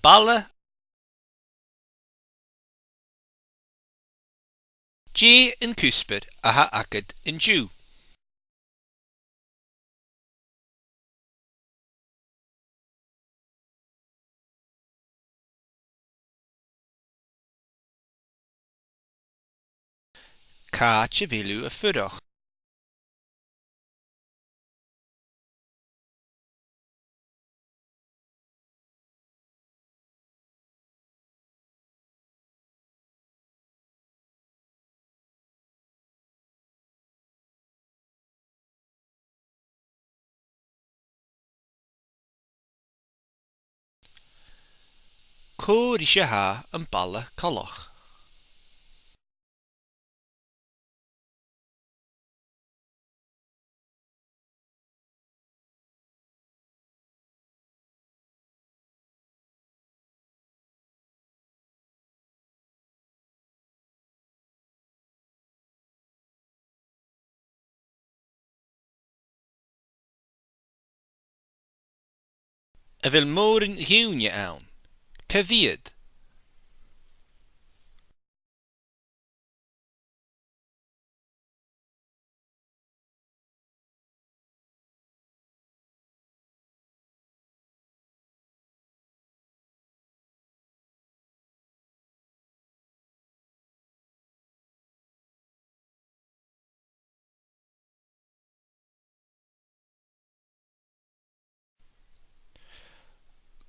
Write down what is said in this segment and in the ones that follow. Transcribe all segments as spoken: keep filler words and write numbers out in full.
Balla. Dè an cuspair a th' agad an-diugh? Càit a bheil thu a' fuireach? Cò ris a tha am balla coltach? A bheil mòran dhaoine ann? Cò mheud?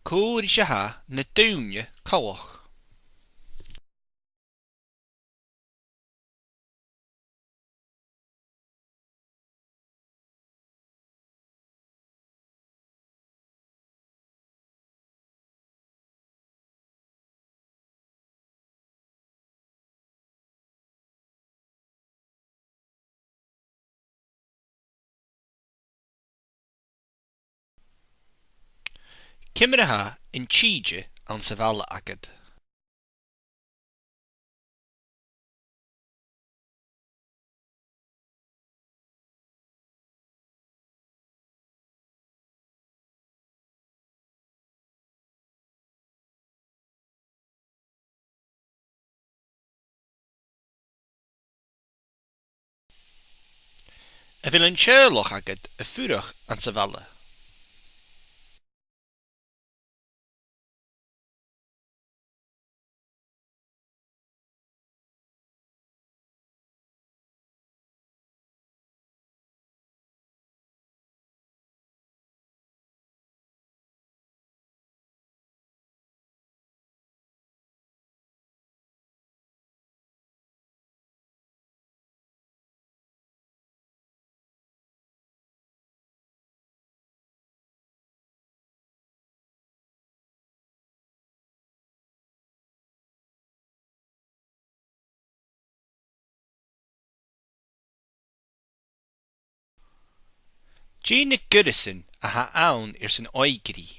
Cò ris a tha na daoine coltach? Ciamar a tha an t-sìde anns a' bhaile agad? A bheil an teaghlach agad a' fuireach anns a' bhaile? Dè na goireasan a th' ann airson òigridh?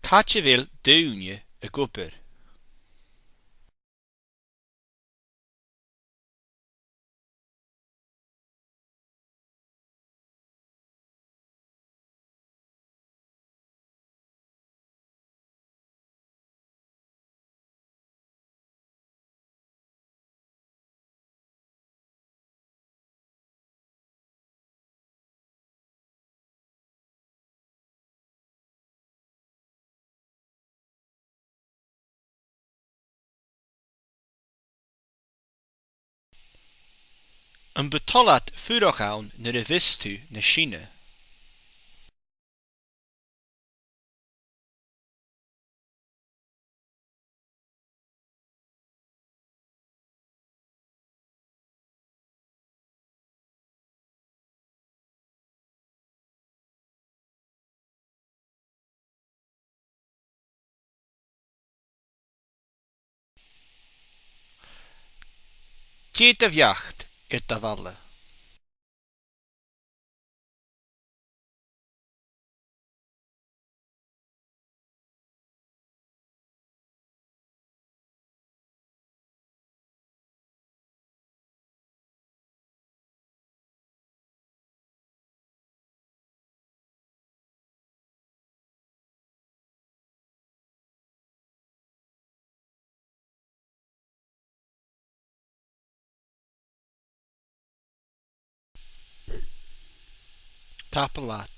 Càit a bheil daoine ag obair? Am bu toil leat fuireach ann nuair a bhios tu nas sine? Dè do bheachd air do bhalla? Tapadh leat.